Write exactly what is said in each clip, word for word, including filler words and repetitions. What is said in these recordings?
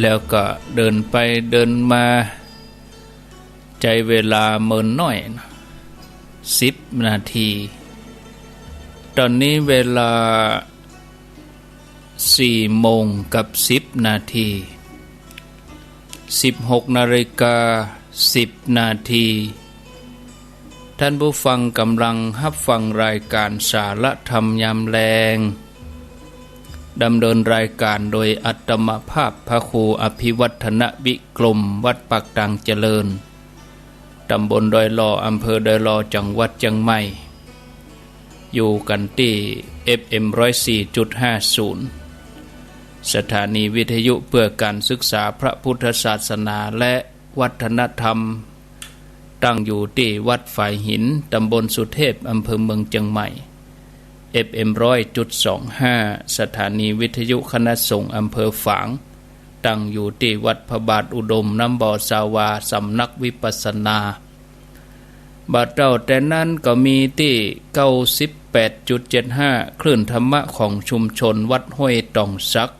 แล้วก็เดินไปเดินมา ใจ๊เวลาเมินน้อยนะ สิบนาที ต๋อนนี้เวลาสี่โมงกับสิบนาที สิบหกนาฬิกาสิบนาที ท่านผู้ฟังก่ำลังฮับฟังรายก๋านสาระธรรมยามแลง ดำเนินรายก๋านโดยอาตมาภาพพระครูอภิวัฒนวิกรม วัดปากตางเจริญ ต๋ำบลดอยหล่อ อำเภอดอยหล่อ จังหวัดเจียงใหม่ อยู่กั๋นตี้ เอฟเอ็ม ร้อยสี่จุดห้าศูนย์ สถานีวิทยุเพื่อการศึกษาพระพุทธศาสนาและวัฒนธรรม ตั้งอยู่ตี้วัดฝายหิน ต๋ำบลสุเทพ อำเภอเมืองเจียงใหม่ เอฟเอ็ม ร้อยจุดสองห้า สถานีวิทยุคณะสงฆ์อำเภอฝาง ตั้งอยู่ตี้วัดพระบาทอุดม น้ำบ่อสาวา สำนักวิปัสสนา บ่าเต้าแต่นั้นก็มีตี้ เก้าสิบแปดจุดเจ็ดห้า คลื่นธรรมะของชุมชนวัดห้วยตองสัก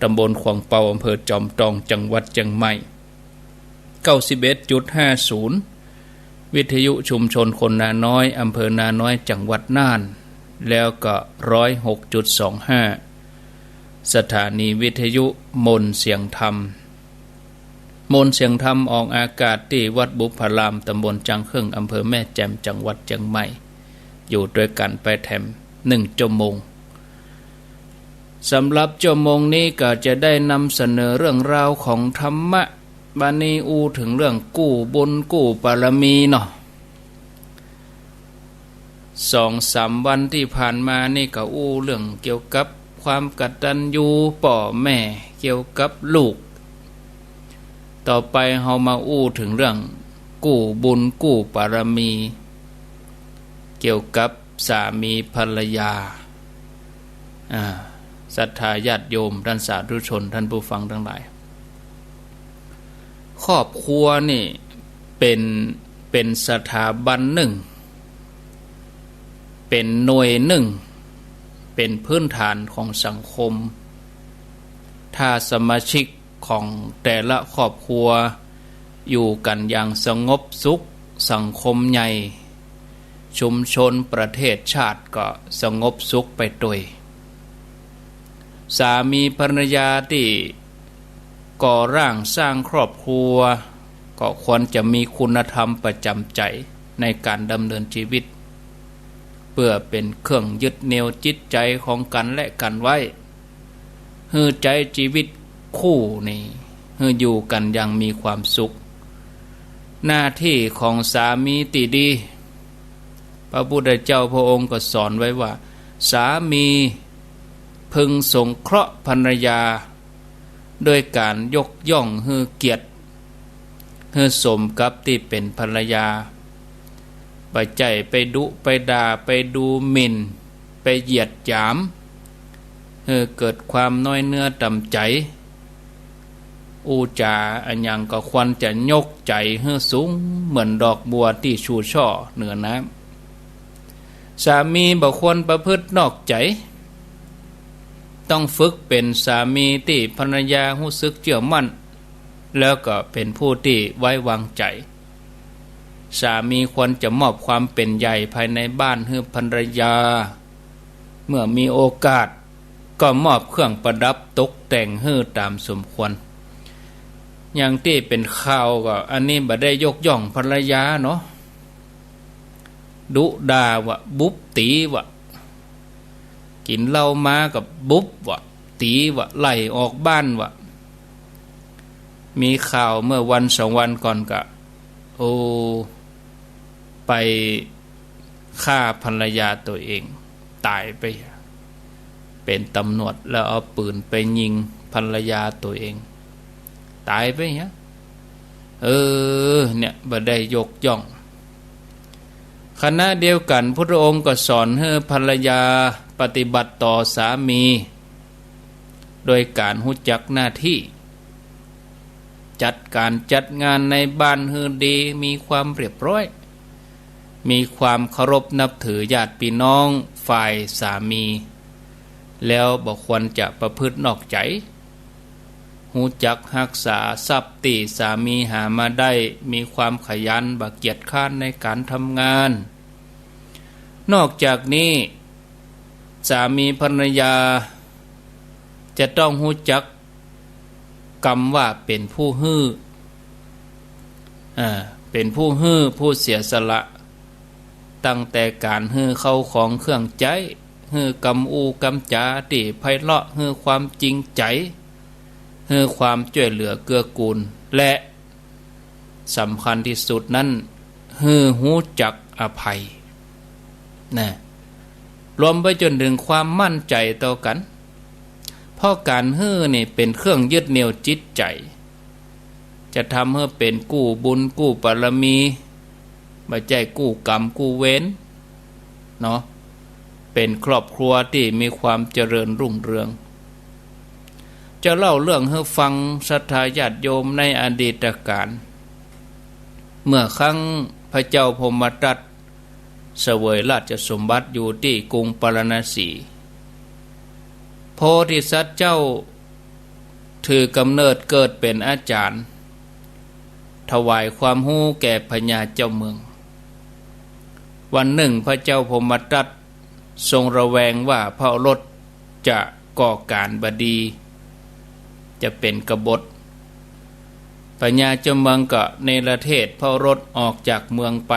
ต๋ำบลขวางเปา อำเภอจอมตอง จังหวัดเจียงใหม่ เก้าสิบเอ็ดจุดห้าศูนย์ วิทยุชุมชนคนนาน้อย อำเภอนาน้อย จังหวัดน่าน แล้วก็ ร้อยหกจุดสองห้า สถานีวิทยุมนต์เสียงธรรม มนต์เสียงธรรมออกอากาศตี้วัดบุพพาราม ต๋ำบลจางเคิ่ง อำเภอแม่แจ่ม จังหวัดเจียงใหม่ อยู่ตวยกั๋นไปแถมหนึ่งจั่วโมง สำหรับจั่วโมงนี้ก็จะได้นำเสนอเรื่องราวของธรรมะ บ่านี้อู้เถิงเรื่องกู้บุญกู้บารมีเนาะ สองสามวันตี้ผ่านมานี่ก็อู้เรื่องเกี่ยวกับความกตัญญูป้อแม่ เกี่ยวกับลูก ต่อไปเฮามาอู้เถิงเรื่องกู้บุญกู้บารมี เกี่ยวกับสามีภรรยา อ่า ศรัทธาญาติโยม ท่านสาธุชน ท่านผู้ฟังตังหลาย ครอบครัวนี่เป๋น เป๋นสถาบันนึ่ง เป๋นหน่วยนึ่ง เป๋นพื้นฐานของสังคม ถ้าสมาชิกของแต่ละครอบครัวอยู่กั๋นอย่างสงบสุข สังคมใหญ่ ชุมชนประเทศชาติก็สงบสุขไปตวย สามีภรรยาตี้ก่อร่างสร้างครอบครัว ก็ควรจะมีคุณธรรมประจ๋ำใจ๋ในก๋านดำเนินจีวิต เปื้อเป๋นเครื่องยึดเหนี่ยวจิตใจ๋ของกั๋นและกั๋นไว้ หื้อใจ๊จีวิตคู่นี่ หื้ออยู่กั๋นอย่างมีความสุข หน้าตี้ของสามีตี้ดี พระพุทธเจ้าพระองค์ก็สอนไว้ว่า สามีพึงสงเคราะห์ภรรยา ด้วยก๋านยกย่องหื้อเกียรติ หื้อสมกับตี้เป๋นภรรยา บ่ใจ้ไปดุไปด่า ไปดูหมิ่น ไปเหยียดหยาม หื้อเกิดความน้อยเนื้อต่ำใจ๋ อู้จ๋าอะหยังก็ควรจะยกใจ๋หื้อสูง เหมือนดอกบัวตี้ชูช่อเหนือน้ำ สามีบ่ควรประพฤตินอกใจ๋ ต้องฝึกเป๋นสามีตี้ภรรยาฮู้สึกเจื้อมั่น แล้วก็เป๋นผู้ตี้ไว้วางใจ๋ สามีควรจะมอบความเป๋นใหญ่ภายในบ้านหื้อภรรยา เมื่อมีโอกาสก็มอบเครื่องประดับตกแต่งหื้อต๋ามสมควร อย่างตี้เป๋นข่าวก็ อันนี้บ่ได้ยกย่องภรรยาเนาะ ดุด่าวะ บุบตี๋วะ กิ๋นเหล้ามาก็บุบวะ ตี๋วะ ไล่ออกบ้านวะ มีข่าวเมื่อวันสองวันก่อนก็ โอ้ ไปฆ่าภรรยาตั๋วเอง ต๋ายไป เป๋นต๋ำรวจแล้วเอาปืนไปยิงภรรยาตั๋วเอง ต๋ายไปเหีย เออ เนี่ย บ่ได้ยกย่อง ขณะเดียวกั๋น พุทธองค์ก็สอนหื้อภรรยาปฏิบัติต่อสามี โดยก๋านฮู้จักหน้าตี้ จัดก๋านจัดงานในบ้านหื้อดี มีความเรียบร้อย มีความเคารพนับถือญาติพี่น้องฝ่ายสามี แล้วบ่ควรจะประพฤตินอกใจ๋ ฮู้จักฮักษาทรัพย์ตี้สามีหามาได้ มีความขยัน บ่เกียจคร้านในก๋านทำงาน นอกจากนี้ สามีภรรยาจะต้องฮู้จักกำว่าเป๋นผู้หื้อ อ่า เป๋นผู้หื้อ ผู้เสียสละ ตั้งแต่ก๋านหื้อเข้าของเครื่องใจ๊ หื้อกำอู้กำจ๋าตี้ไพเราะ หื้อความจริงใจ๋ หื้อความจ้วยเหลือเกื้อกูล และ สำคัญตี้สุดนั้น หื้อฮู้จักอภัย นะ รวมไปจ๋นเถิงความมั่นใจ๋ต่อกั๋น เพราะก๋านหื้อนี่เป๋นเครื่องยึดเหนี่ยวจิตใจ๋ จะทำหื้อเป๋นกู้บุญกู้บารมี บ่ใจ้กู้กรรมกู้เวร เนาะ เป๋นครอบครัวตี้มีความเจริญรุ่งเรือง จะเล่าเรื่องหื้อฟังศรัทธาญาติโยมในอดีตกาล เมื่อครั้งพระเจ้าพรหมทัตเสวยราชสมบัติอยู่ตี้กรุงปาราณสี โพธิสัตว์เจ้าถือกำเนิดเกิดเป๋นอาจ๋ารย์ ถวายความฮู้แก่พญาเจ้าเมือง วันนึ่งพระเจ้าพรหมทัต ทรงระแวงว่าพระโอรสจะก่อก๋านบ่ดี จะเป๋นกบฏ พญาเจ้าเมืองก็เนรเทศพระโอรสออกจากเมืองไป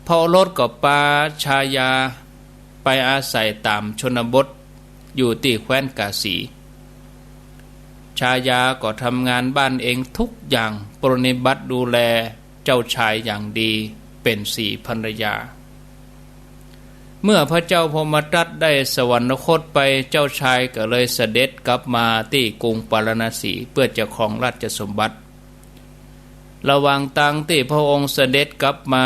พระโอรสก็ปาชายาไปอาศัยต๋ามชนบทอยู่ตี้แคว้นกาสี ชายาก็ทำงานบ้านเองทุกอย่าง ปรนนิบัติดูแล เจ้าชายอย่างดี เป๋นศรีภรรยา เมื่อพระเจ้าพรหมทัตได้สวรรคตไป เจ้าชายก็เลยเสด็จกลับมาตี้กรุงปาราณสีเพื่อจะครองราชสมบัติ ระหว่างตางตี้พระองค์เสด็จกลับมา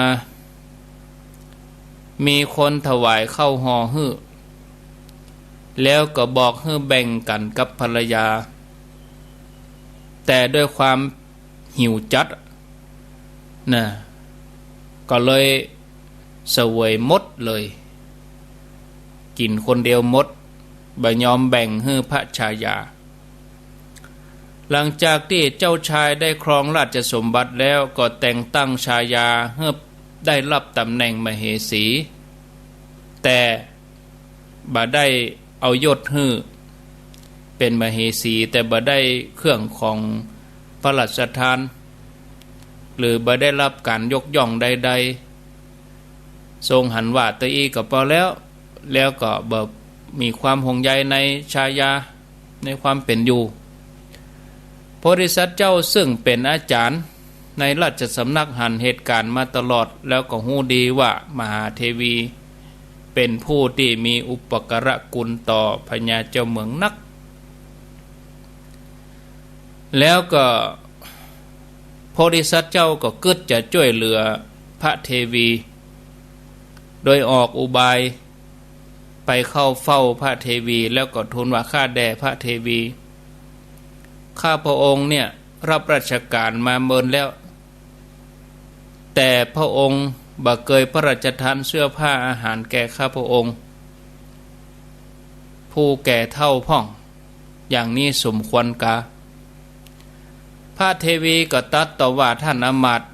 มีคนถวายข้าวห่อหื้อ แล้วก็บอกหื้อแบ่งกั๋นกับภรรยา แต่ด้วยความ หิวจั๊ด นะ ก็เลยเสวยหมดเลย กิ๋นคนเดียวหมด บ่ยอมแบ่งหื้อพระชายา หลังจากตี้เจ้าชายได้ครองราชสมบัติแล้ว ก็แต่งตั้งชายาหื้อได้รับต๋ำแหน่งมเหสี แต่ บ่ได้เอายศหื้อ เป๋นมเหสี แต่บ่ได้เครื่องของพระราชทาน หรือบ่ได้รับก๋านยกย่องใดๆ ทรงหันว่าตะอี้ก็ปอแล้ว แล้วก็บ่มีความห่วงใยในชายา ในความเป๋นอยู่ โพธิสัตว์เจ้าซึ่งเป๋นอาจ๋ารย์ในราชสำนักหันเหตุก๋ารณ์มาตลอด แล้วก็ฮู้ดีว่ามหาเทวีเป๋นผู้ตี้มีอุปการะคุณต่อพญาเจ้าเมืองนัก แล้วก็โพธิสัตว์เจ้าก็กึ๊ดจะจ้วยเหลือพระเทวี โดยออกอุบาย ไปเข้าเฝ้าพระเทวี แล้วก็ทูลว่า ข้าแด่พระเทวี ข้าพระองค์เนี่ยรับราชก๋านมาเมินแล้ว แต่พระองค์บ่เกยพระราชทานเสื้อผ้าอาหารแก่ข้าพระองค์ ผู้แก่เฒ่าพ่อง อย่างนี้สมควรกา พระเทวีก็ตรัสตอบว่า ท่านอำมาตย์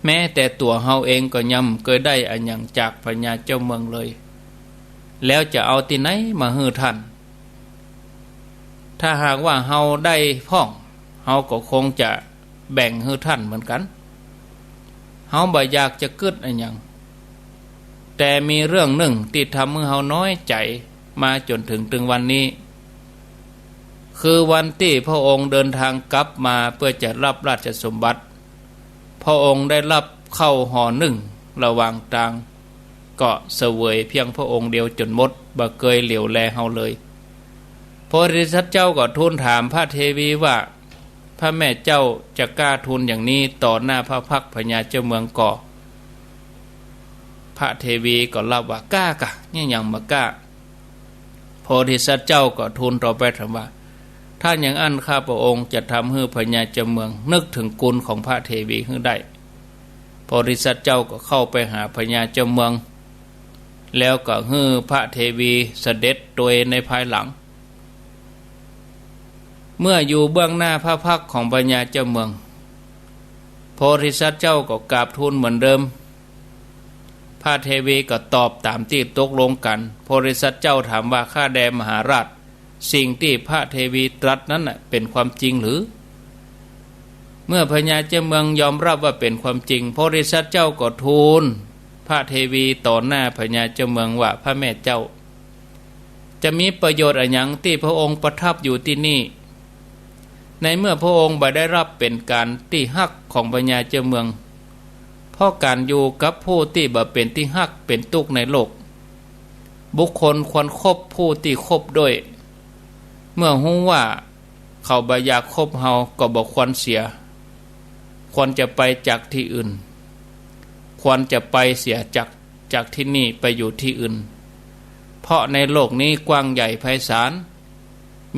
แม้แต่ตั๋วเฮาเองก็ยังบ่เกยได้อะหยังจากพญาเจ้าเมืองเลย แล้วจะเอาตี้ไหนมาหื้อท่าน ถ้าหากว่าเฮาได้พ่อง เฮาก็คงจะแบ่งหื้อท่านเหมือนกั๋น เฮาบ่อยากจะกึ๊ดอะหยัง แต่มีเรื่องหนึ่งตี้ทำหื้อเฮาน้อยใจ๋มาจ๋นเถิงตึงวันนี้ คือวันตี้พระองค์เดินทางกลับมาเปื้อจะรับราชสมบัติ พระองค์ได้รับข้าวห่อนึ่งระหว่างตาง ก็เสวยเพียงพระองค์เดียวจ๋นหมด บ่เกยเหลียวแลเฮาเลย โพธิสัตว์เจ้าก็ทูลถามพระเทวีว่า พระแม่เจ้าจะกล้าทูลอย่างนี้ต่อหน้าพระพักตร์พญาเจ้าเมืองก่อ พระเทวีก็รับว่า กล้ากะ เยียะหยังบ่กล้า โพธิสัตว์เจ้าก็ทูลต่อไปถามว่า ถ้าอย่างอั้นข้าพระองค์จะทำหื้อพญาเจ้าเมืองนึกถึงคุณของพระเทวีหื้อได้ โพธิสัตว์เจ้าก็เข้าไปหาพญาเจ้าเมือง แล้วก็หื้อพระเทวีเสด็จโตยในภายหลัง เมื่ออยู่เบื้องหน้าพระพักตร์ของพญาเจ้าเมือง โพธิสัตว์เจ้าก็กราบทูลเหมือนเดิม พระเทวีก็ตอบต๋ามตี้ตกลงกั๋น โพธิสัตว์เจ้าถามว่า ข้าแด่มหาราช สิ่งตี้พระเทวีตรัสนั้นน่ะเป๋นความจริงหรือ เมื่อพญาเจ้าเมืองยอมรับว่าเป๋นความจริง โพธิสัตว์เจ้าก็ทูลพระเทวีต่อหน้าพญาเจ้าเมืองว่า พระแม่เจ้า จะมีประโยชน์อะหยังตี้พระองค์ประทับอยู่ตี้นี่ ในเมื่อพระองค์บ่ได้รับเป๋นก๋านตี้ฮักของพญาเจ้าเมือง เพราะก๋านอยู่กับผู้ตี้บ่เป๋นตี้ฮักเป๋นตุ๊กข์ในโลก บุคคลควรคบผู้ตี้คบด้วย เมื่อฮู้ว่าเขาบ่อยากคบเฮาก็บ่ควรเสีย ควรจะไปจากตี้อื่น ควรจะไปเสียจาก จากตี้นี่ไปอยู่ตี้อื่น เพราะในโลกนี้กว้างใหญ่ไพศาล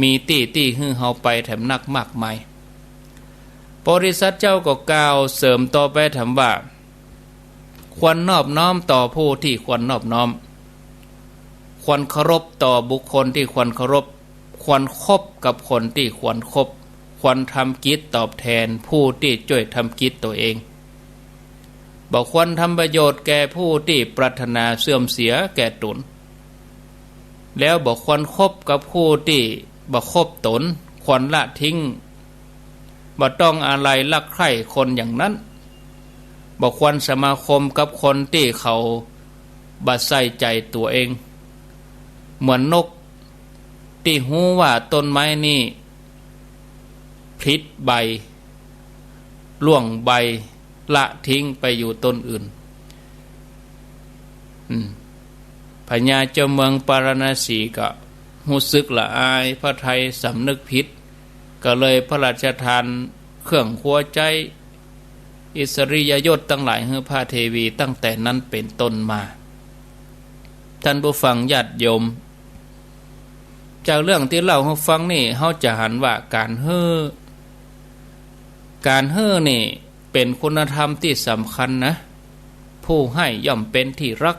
มีตี้ตี้หื้อเฮาไปแถมนักมากมาย โพธิสัตว์เจ้าก็กล่าวเสริมต่อไปถามว่า ควรนอบน้อมต่อผู้ตี้ควรนอบน้อม ควรเคารพต่อบุคคลตี้ควรเคารพ ควรคบกับคนตี้ควรคบ ควรทำกิจตอบแทนผู้ตี้จ้วยทำกิจตั๋วเอง บ่ควรทำประโยชน์แก่ผู้ตี้ปรารถนาเสื่อมเสียแก่ต๋น แล้วบ่ควรคบกับผู้ตี้บ่คบต๋น ควรละทิ้ง บ่ต้องอาลัยรักใคร่คนอย่างนั้น บ่ควรสมาคมกับคนตี้เขาบ่ใส่ใจ๋ตั๋วเอง เหมือนนกตี้ฮู้ว่าต้นไม้นี่ผลิใบ ร่วงใบ ละทิ้งไปอยู่ต้นอื่น อืม พญาเจ้าเมืองปาราณสีก็ฮู้สึกละอายพระทัยสำนึกผิด ก็เลยพระราชทานเครื่องครัวใจ๊ อิสริยยศตังหลายหื้อพระเทวีตั้งแต่นั้นเป๋นต้นมา ท่านผู้ฟังญาติโยม จากเรื่องตี้เล่าหื้อฟังนี่ เฮาจะหันว่าก๋านหื้อ ก๋านหื้อนี่เป๋นคุณธรรมตี้สำคัญนะ ผู้ให้ย่อมเป๋นที่รัก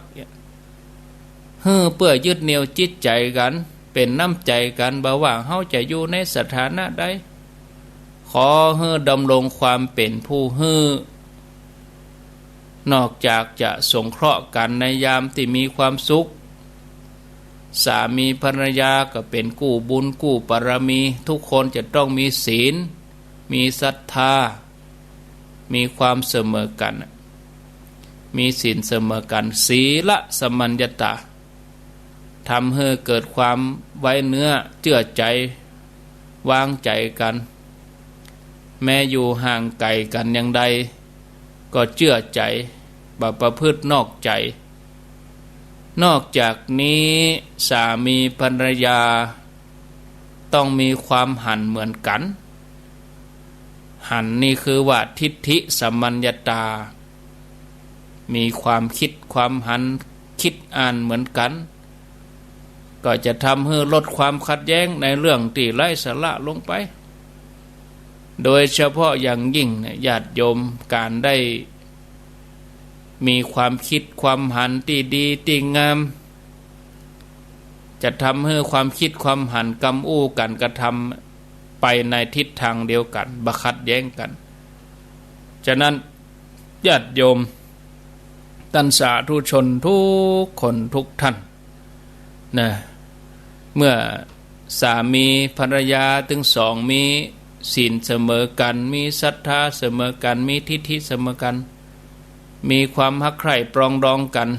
หื้อเปื้อยึดเหนี่ยวจิตใจ๋กั๋น เป๋นน้ำใจ๋กั๋น บ่ว่าเฮาจะอยู่ในสถานะใด ขอหื้อดำรงความเป๋นผู้หื้อ นอกจากจะสงเคราะห์กั๋นในยามตี้มีความสุข สามีภรรยาก็เป๋นกู้บุญกู้บารมี ทุกคนจะต้องมีศีล มีศรัทธา มีความเสมอกั๋น มีศีลเสมอกั๋น สีละสมัญญตา ทำหื้อเกิดความไว้เนื้อเจื้อใจ๋ วางใจ๋กั๋น แม้อยู่ห่างไก๋กั๋นอย่างใด ก็เจื้อใจ๋ บ่ประพฤตินอกใจ๋ นอกจากนี้สามีภรรยาต้องมีความหันเหมือนกั๋น หันนี่คือว่าทิฏฐิสมัญญตา มีความคิดความหัน คิดอ่านเหมือนกั๋น ก็จะทำหื้อลดความขัดแย้งในเรื่องตี้ไร้สาระลงไป โดยเฉพาะอย่างยิ่งเนี่ย ญาติโยม ก๋านได้มีความคิดความหันตี้ดีตี้งาม จะทำหื้อความคิดความหันกำอู้ก๋านกระทำไปในทิศทางเดียวกั๋น บ่ขัดแย้งกั๋น ฉะนั้น ญาติโยม ต้านสาธุชนทุกคนทุกท่านนะ เมื่อสามีภรรยาตึงสองมีศีลเสมอกั๋น มีศรัทธาเสมอกั๋น มีทิฏฐิเสมอกั๋น มีความฮักใคร่ปรองดองกั๋น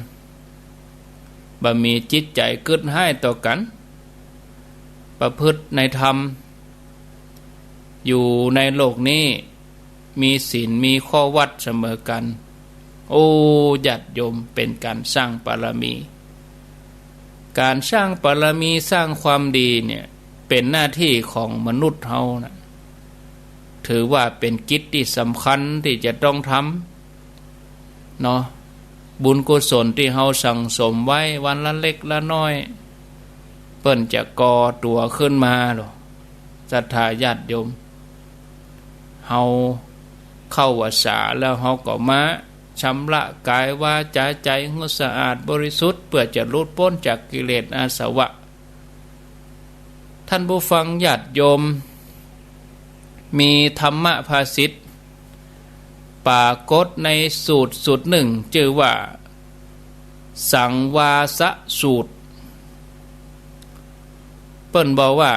บ่มีจิตใจ๋กึ๊ดฮ้ายต่อกั๋น ประพฤติในธรรม อยู่ในโลกนี้ มีศีลมีข้อวัตรเสมอกั๋น โอ้ ญาติโยม เป๋นก๋านสร้างบารมี ก๋านสร้างบารมีสร้างความดีเนี่ย เป๋นหน้าตี้ของมนุษย์เฮานะ ถือว่าเป๋นกิจตี้สำคัญตี้จะต้องทำ เนาะ บุญกุศลตี้เฮาสั่งสมไว้วันละเล็กละน้อย เปิ้นจะก่อตั๋วขึ้นมาหรอ ศรัทธาญาติโยม เฮาเข้าพรรษาแล้วเฮาก็มาชำระก๋ายวาจ๋าใจ๋หื้อสะอาดบริสุทธิ์ เปื้อจะหลุดป๊นจากกิเลสอาสวะ ท่านผู้ฟังญาติโยม มีธรรมภาษิตปรากฏในสูตรสูตรนึ่ง จื้อว่าสังวาสสูตร เปิ้นบอกว่า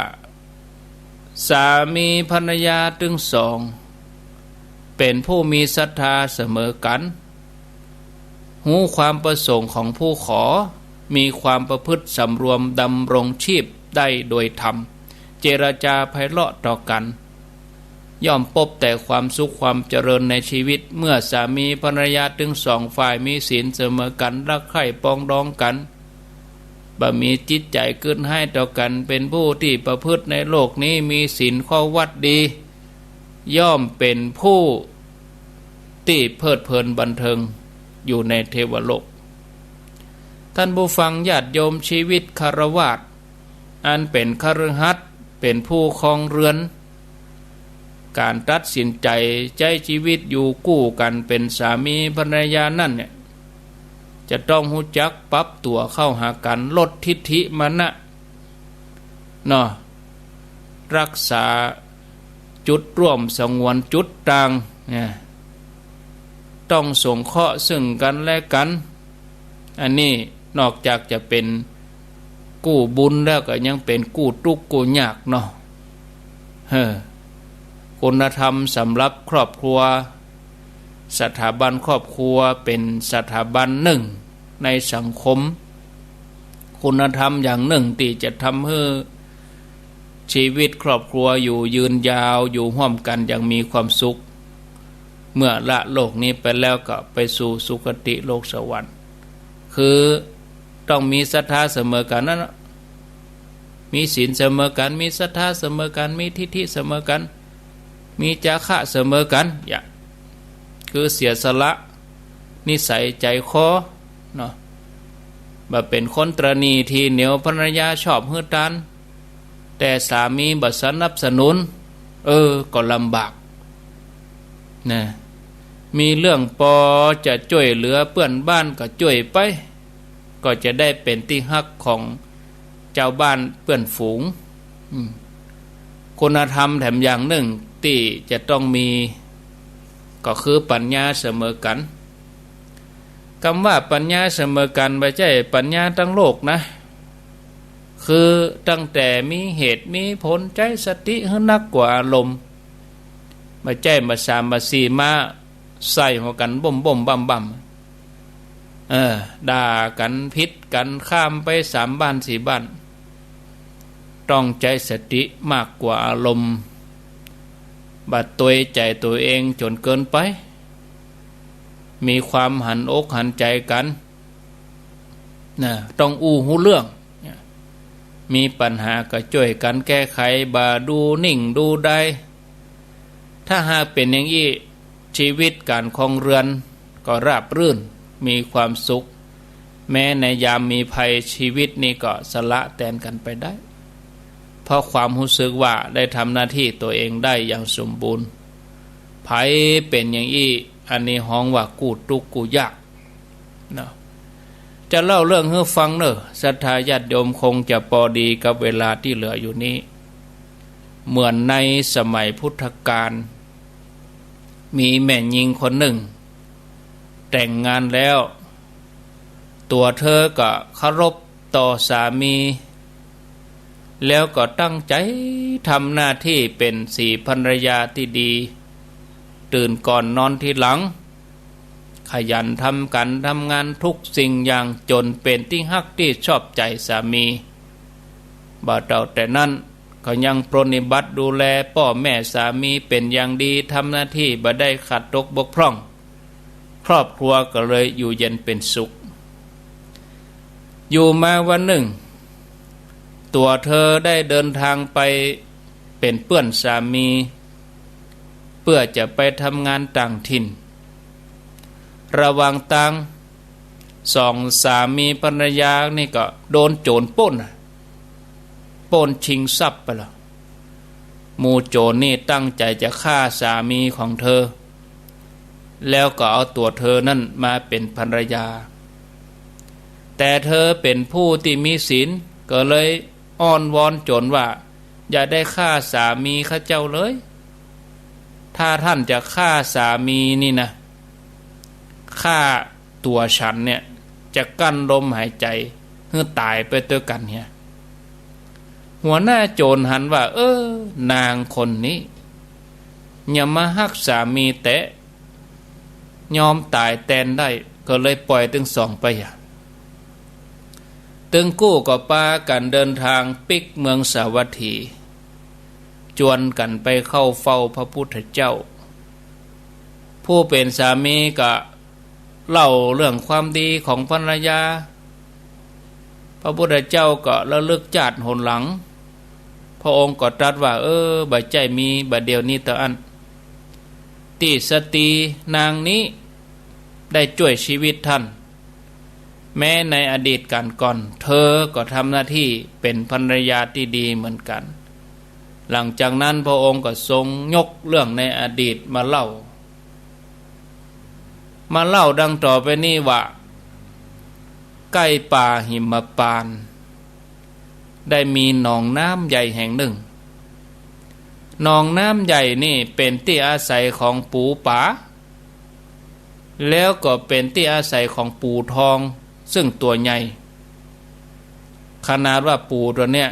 สามีภรรยาตึงสอง เป๋นผู้มีศรัทธาเสมอกั๋น ฮู้ความประสงค์ของผู้ขอ มีความประพฤติสำรวมดำรงชีพได้โดยธรรม เจรจาไพเราะต่อกั๋น ย่อมปบแต่ความสุขความเจริญในชีวิต เมื่อสามีภรรยาตึงสองฝ่ายมีศีลเสมอกั๋น รักใคร่ปรองดองกั๋น บ่มีจิตใจ๋กึ๊ดฮ้ายต่อกั๋น เป๋นผู้ตี้ประพฤติในโลกนี้ มีศีลข้อวัตรดี ย่อมเป๋นผู้ตี้เพลิดเพลินบันเทิงอยู่ในเทวโลก ท่านผู้ฟังญาติโยม ชีวิตฆราวาส อันเป๋นคฤหัสถ์ เป๋นผู้ครองเรือน ก๋านตัดสินใจ๋ใจ๊ชีวิตอยู่กู้กั๋นเป๋นสามีภรรยานั้นเนี่ย จะต้องฮู้จักปรับตั๋วเข้าหากั๋น ลดทิฐิมานะ เนาะ รักษาจุดร่วม สงวนจุดต่างเนี่ย ต้องสงเคราะห์ซึ่งกั๋นและกั๋น อันนี้นอกจากจะเป๋นกู้บุญแล้วก็ยังเป๋นกู้ตุ๊กข์กู้ยากเนาะ เออ คุณธรรมสำหรับครอบครัว สถาบันครอบครัวเป๋นสถาบันนึ่งในสังคม คุณธรรมอย่างนึ่งตี้จะทำหื้อชีวิตครอบครัวอยู่ยืนยาว อยู่ฮ่วมกั๋นอย่างมีความสุข เมื่อละโลกนี้ไปแล้วก็ไปสู่สุคติโลกสวรรค์ คือต้องมีศรัทธาเสมอกั๋นนั้นน่ะ มีศีลเสมอกั๋น มีศรัทธาเสมอกั๋น มีทิฐิเสมอกั๋น มีจาคะเสมอกั๋น อย่า คือเสียสละนิสัยใจ๋คอเนาะ บ่เป๋นคนตระหนี่ ถี่เหนี่ยวภรรยา ชอบหื้อตาน แต่สามีบ่สนับสนุน เออ ก็ลำบากนะ มีเรื่องปอจะจ้วยเหลือเปื้อนบ้านก็จ้วยไป ก็จะได้เป๋นตี้ฮักของจาวบ้านเปื้อนฝูง อืม คุณธรรมแถมอย่างนึ่งตี้จะต้องมี ก็คือปัญญาเสมอกั๋น กำว่าปัญญาเสมอกั๋น บ่ใจ้ปัญญาตังโลกนะ คือตั้งแต่มีเหตุมีผล ใจ๊สติหื้อนักกว่าอารมณ์ บ่ใจ้บ่สามบ่สี่มาใส่หัวกั๋นบ่มๆ บ่ำๆ เออ ด่ากั๋นผิดกั๋นข้ามไปสามบ้านสี่บ้าน ต้องใจ๊สติมากกว่าอารมณ์ บ่ตวยใจ๋ตั๋วเองจ๋นเกินไป มีความหันอกหันใจ๋กั๋น นะ ต้องอู้ฮู้เรื่อง มีปัญหาก็จ้วยกั๋นแก้ไข บ่ดูนิ่งดูดาย ถ้าหากเป๋นอย่างอี้ ชีวิตก๋านครองเรือนก็ราบรื่น มีความสุข แม้ในยามมีภัย ชีวิตนี้ก็สละแตนกั๋นไปได้ เพราะความฮู้สึกว่าได้ทำหน้าตี้ตั๋วเองได้อย่างสมบูรณ์ ใผเป๋นอย่างอี้ อันนี้ฮ้องว่ากู้ตุ๊กข์กู้ยาก เนาะ จะเล่าเรื่องหื้อฟังเน่อ ศรัทธาญาติโยมคงจะปอดีกับเวลาตี้เหลืออยู่นี้ เหมือนในสมัยพุทธกาล มีแม่ญิงคนนึ่ง แต่งงานแล้ว ตั๋วเธอก็เคารพต่อสามี แล้วก็ตั้งใจ๋ทำหน้าตี้เป๋นศรีภรรยาตี้ดี ตื่นก่อนนอนทีหลัง ขยันทำก๋านทำงานทุกสิ่งอย่าง จ๋นเป๋นตี้ฮักตี้ชอบใจ๋สามี บ่เต้าแต่นั้น ก็ยังปรนนิบัติดูแลป้อแม่สามีเป๋นอย่างดี ทำหน้าตี้บ่ได้ขาดตกบกพร่อง ครอบครัวก็เลยอยู่เย็นเป๋นสุข อยู่มาวันนึ่ง ตั๋วเธอได้เดินทางไปเป๋นเปื้อนสามี เปื้อจะไปทำงานต่างถิ่น ระหว่างตาง สองสามีภรรยานี่ก็โดนโจ๋รป้นน่ะ ป้นชิงทรัพย์ไปละ หมู่โจ๋รนี่ตั้งใจ๋จะฆ่าสามีของเธอ แล้วก็เอาตั๋วเธอนั้นมาเป๋นภรรยา แต่เธอเป๋นผู้ตี้มีศีล ก็เลยอ้อนวอนโจ๋รว่า อย่าได้ฆ่าสามีข้าเจ้าเลย ถ้าต้านจะฆ่าสามีนี่นะ ฆ่าตั๋วฉันเนี่ย จะกั้นลมหายใจ๋หื้อต๋ายไปตวยกั๋นเหีย หัวหน้าโจรหันว่า เออ นางคนนี้ เหียมาฮักสามีแต๊ ยอมต๋ายแตนได้ ก็เลยป่อยตึงสองไปอะ ตึงกู้ก็ปากั๋นเดินตางปิ๊กเมืองสาวัตถี จวนกั๋นไปเข้าเฝ้าพระพุทธเจ้า ผู้เป๋นสามีก็เล่าเรื่องความดีของภรรยา พระพุทธเจ้าก็ระลึกจาติหนหลัง พระองค์ก็ตรัสว่า เออ บ่ใจ้มีบ่าเดี่ยวนี้เต้าอั้น ตี้สตรีนางนี้ได้จ้วยชีวิตต้าน แม้ในอดีตก๋านก่อน เธอก็ทำหน้าตี้เป๋นภรรยาตี้ดีเหมือนกั๋น หลังจากนั้นพระองค์ก็ทรงยกเรื่องในอดีตมาเล่า มาเล่าดังต่อไปนี้ว่า ใก้ป่าหิมพานต์ ได้มีหนองน้ำใหญ่แห่งนึ่ง หนองน้ำใหญ่นี่เป๋นตี้อาศัยของปูป๋า แล้วก็เป๋นตี้อาศัยของปูทอง ซึ่งตั๋วใหญ่ ขนาดว่าปูตั๋วเนี้ย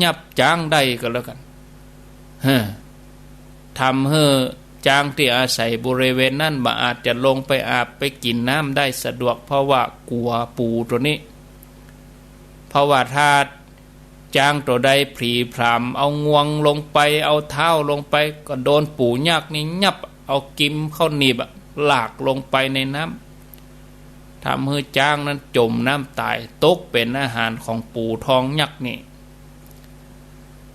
ยับจ๊างได้ก็แล้วกั๋น เฮ้อ ทำหื้อจ๊างตี้อาศัยบริเวณนั้นบ่อาจจะลงไปอาบไปกิ๋นน้ำได้สะดวก เพราะว่ากั๋วปูตั๋วนี้ เพราะว่าถ้าจ๊างตั๋วใดผลีผลามเอางวงลงไป เอาเท้าลงไป ก็โดนปูยักษ์นี่ยับ เอากิมเข้าหนีบอะ ลากลงไปในน้ำ ทำหื้อจ๊างนั้นจ๋มน้ำต๋าย ตกเป๋นอาหารของปูทองยักษ์นี่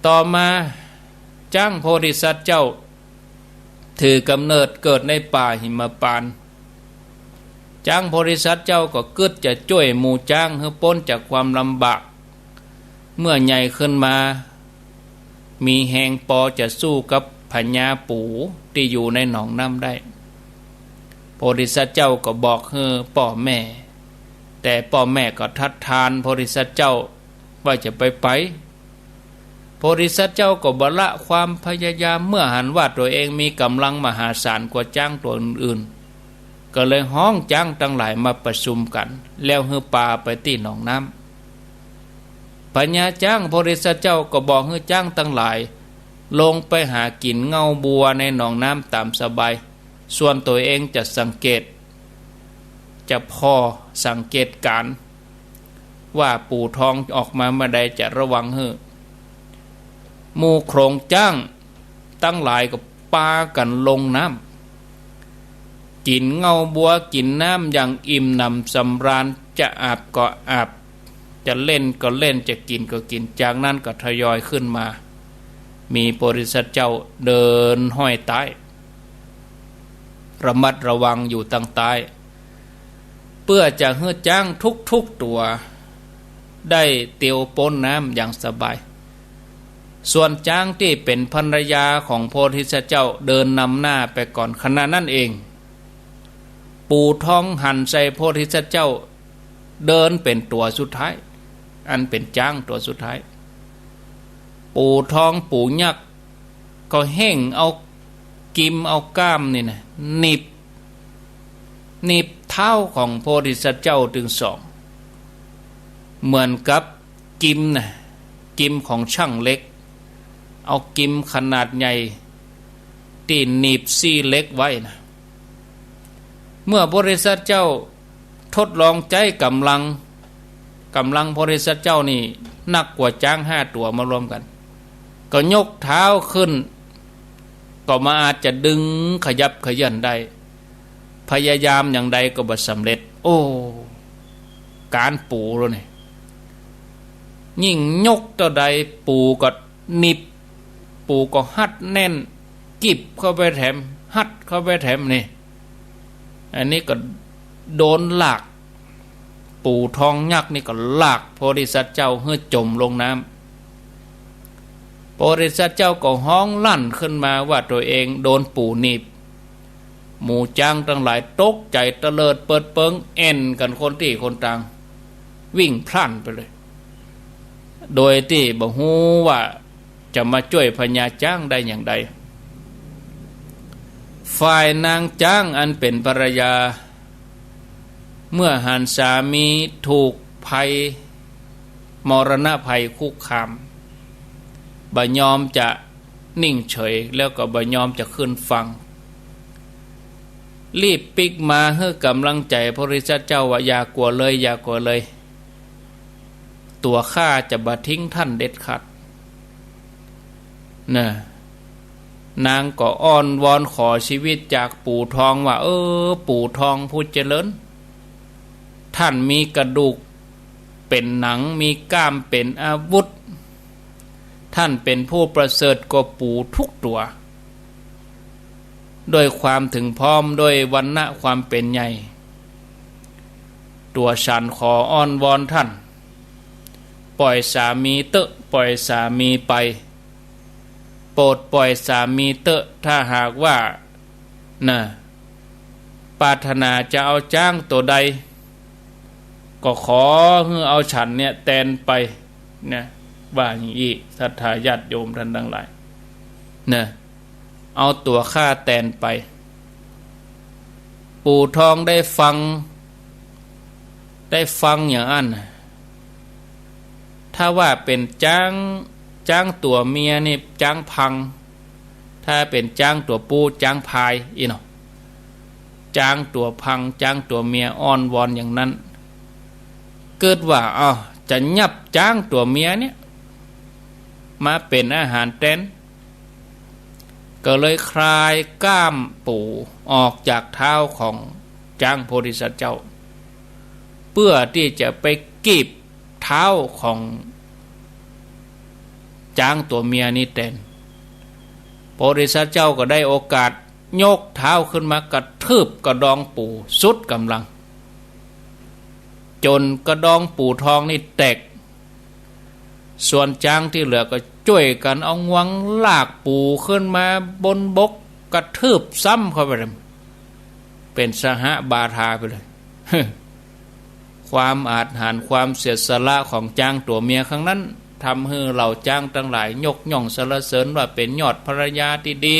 ต่อมาจ๊างโพธิสัตว์เจ้า ถือกำเนิดเกิดในป่าหิมพานต์ จ๊างโพธิสัตว์เจ้าก็กึ๊ดจะจ้วยหมู่จ๊างหื้อป๊นจากความลำบาก เมื่อใหญ่ขึ้นมา มีแฮงปอจะสู้กับพญาปูตี้อยู่ในหนองน้ำได้ โพธิสัตว์เจ้าก็บอกหื้อป้อแม่ แต่ป้อแม่ก็ทัดทานโพธิสัตว์เจ้าว่าจะไปไป โพธิสัตว์เจ้าก็บ่ละความพยายาม เมื่อหันว่าตั๋วเองมีก๋ำลังมหาศาลกว่าจ๊างตั๋วอื่นๆ ก็เลยฮ้องจ๊างตังหลายมาประชุมกั๋น แล้วหื้อปาไปตี้หนองน้ำ พญาจ๊างโพธิสัตว์เจ้าก็บอกหื้อจ๊างตังหลาย ลงไปหากิ๋นเง้าบัวในหนองน้ำต๋ามสบาย ส่วนตั๋วเองจะสังเกต จะผ่อสังเกตก๋าน ว่าปูทองออกมาเมื่อใดจะระวังหื้อ หมู่โขลงจ๊างตังหลายก็ปากั๋นลงน้ำ กิ๋นเง้าบัวกิ๋นน้ำอย่างอิ่มหนำสำราญ จะอาบก็อาบ จะเล่นก็เล่น จะกิ๋นก็กิ๋น จากนั้นก็ทยอยขึ้นมา มีโพธิสัตว์เจ้าเดินห้อยใต้ ระมัดระวังอยู่ตังใต้ เปื้อจะหื้อจ๊างทุกๆ ตั๋วได้เตียวป๊นน้ำอย่างสบาย ส่วนจ๊างตี้เป๋นภรรยาของโพธิสัตว์เจ้าเดินนำหน้าไปก่อน ขณะนั้นเอง ปูทองหันใส่โพธิสัตว์เจ้า เดินเป๋นตั๋วสุดท้าย อันเป๋นจ๊างตั๋วสุดท้าย ปูทองปูยักษ์ก็เฮ่งเอากิมเอาก้ามนี่นะ หนีบ หนีบเท้าของโพธิสัตว์เจ้าตึงสอง เหมือนกับกิมนะ กิมของช่างเหล็ก เอากิมขนาดใหญ่ ตี้หนีบซี่เหล็กไว้นะ เมื่อโพธิสัตว์เจ้าทดลองใจ๊ก๋ำลัง ก๋ำลังโพธิสัตว์เจ้านี่หนักกว่าจ๊างห้าตั๋วมารวมกั๋น ก็ยกเท้าขึ้น ก็บ่อาจจะดึงขยับเขยื้อนได้ พยายามอย่างใดก็บ่สำเร็จ โอ้ ก๋านปูแล้วนี่ ยิ่งยกเต้าใดปูก็หนีบ ปูก็ฮัดแน่น กิบเข้าไปแถม ฮัดเข้าไปแถมนี่ อันนี้ก็โดนลาก ปูทองยักษ์นี่ก็ลากโพธิสัตว์เจ้าหื้อจ๋มลงน้ำ โพธิสัตว์เจ้าก็ฮ้องลั่นขึ้นมาว่าตั๋วเองโดนปูหนีบ หมู่จ๊างตังหลายตกใจ๋เตลิดเปิดเปิง แอ่นกั๋นคนตี้คนตาง วิ่งพล่านไปเลย โดยตี้บ่ฮู้ว่าจะมาจ้วยพญาจ๊างได้อย่างใด ฝ่ายนางจ๊างอันเป๋นภรรยา เมื่อหันสามีถูกภัย มรณะภัยคุกคาม บ่ยอมจะนิ่งเฉย แล้วก็บ่ยอมจะขึ้นฟัง รีบปิ๊กมาหื้อก๋ำลังใจ๋พระพุทธเจ้าว่า "อย่ากั๋วเลย อย่ากั๋วเลย ตั๋วข้าจะบ่ทิ้งต้านเด็ดขาด" นะ นางก็อ้อนวอนขอจีวิตจากปู่ทองว่า "เออ ปู่ทองผู้เจริญ ต้านมีกระดูกเป๋นหนัง มีก้ามเป๋นอาวุธ ต้านเป๋นผู้ประเสริฐกว่าปู่ทุกตั๋ว ด้วยความถึงพร้อม ด้วยวรรณะความเป๋นใหญ่ ตั๋วฉันขออ้อนวอนต้าน ป่อยสามีเต๊อะ ป่อยสามีไป โปรดป่อยสามีเต๊อะ ถ้าหากว่า นะ ปรารถนาจะเอาจ๊างตั๋วใด ก็ขอหื้อเอาฉันเนี่ยแตนไป" นะ ว่าอย่างอี้ ศรัทธาญาติโยมต้านตังหลาย นะ เอาตั๋วข้าแตนไป ปู่ทองได้ฟัง ได้ฟังอย่างอั้น ถ้าว่าเป๋นจ๊าง จ๊างตั๋วเมียนี่จ๊างพัง ถ้าเป๋นจ๊างตั๋วปู๊จ๊างพายอี้เนาะ จ๊างตั๋วพัง จ๊างตั๋วเมียอ้อนวอนอย่างนั้น กึ๊ดว่า "อ้าว จะยับจ๊างตั๋วเมียเนี่ย มาเป๋นอาหารแตน" ก็เลยคลายก้ามปู่ออกจากเท้าของจ๊างโพธิสัตว์เจ้า เปื้อตี้จะไปกีบเท้าของจ๊างตั๋วเมียนี้แตน โพธิสัตว์เจ้าก็ได้โอกาสยกเท้าขึ้นมากระทืบกระดองปู่สุดก๋ำลัง จ๋นกระดองปู่ทองนี่แตก ส่วนจ๊างตี้เหลือก็จ้วยกั๋นเอางวงลากปู่ขึ้นมาบนบก กระทืบซ้ำเข้าไปเลย เป๋นสหบาทาไปเลย ความอาจหาญ ความเสียสละของจ๊างตั๋วเมียครั้งนั้น ทำหื้อเหล่าจ๊างตังหลายยกย่องสรรเสริญว่าเป๋นยอดภรรยาตี้ดี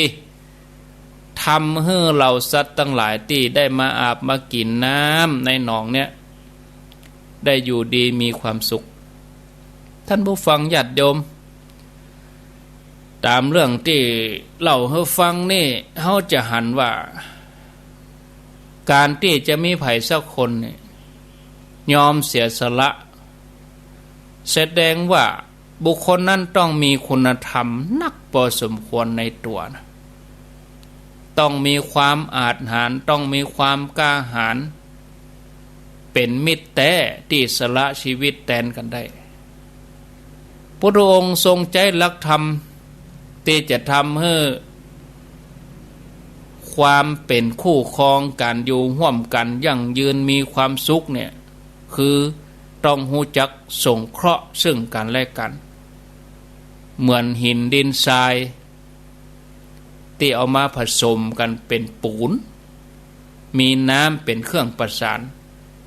ทำหื้อเหล่าสัตว์ตังหลายตี้ได้มาอาบมากิ๋นน้ำในหนองเนี่ย ได้อยู่ดีมีความสุข ต้านผู้ฟังญาติโยม ต๋ามเรื่องตี้เล่าหื้อฟังนี่ เฮาจะหันว่า ก๋านตี้จะมีใผสักคนนี่ ยอมเสียสละ แสดงว่าบุคคลนั้นต้องมีคุณธรรมนักพอสมควรในตั๋วนะ ต้องมีความอาจหาญ ต้องมีความกล้าหาญ เป๋นมิตรแต๊ตี้สละจีวิตแตนกั๋นได้ พุทธองค์ทรงใจ๊หลักธรรมตี้จะทำหื้อความเป๋นคู่ครอง ก๋านอยู่ฮ่วมกั๋นยั่งยืนมีความสุขเนี่ย คือต้องฮู้จักสงเคราะห์ซึ่งกั๋นและกั๋น เหมือนหินดินทราย ตี้เอามาผสมกั๋นเป๋นปู๋น มีน้ำเป๋นเครื่องประสาน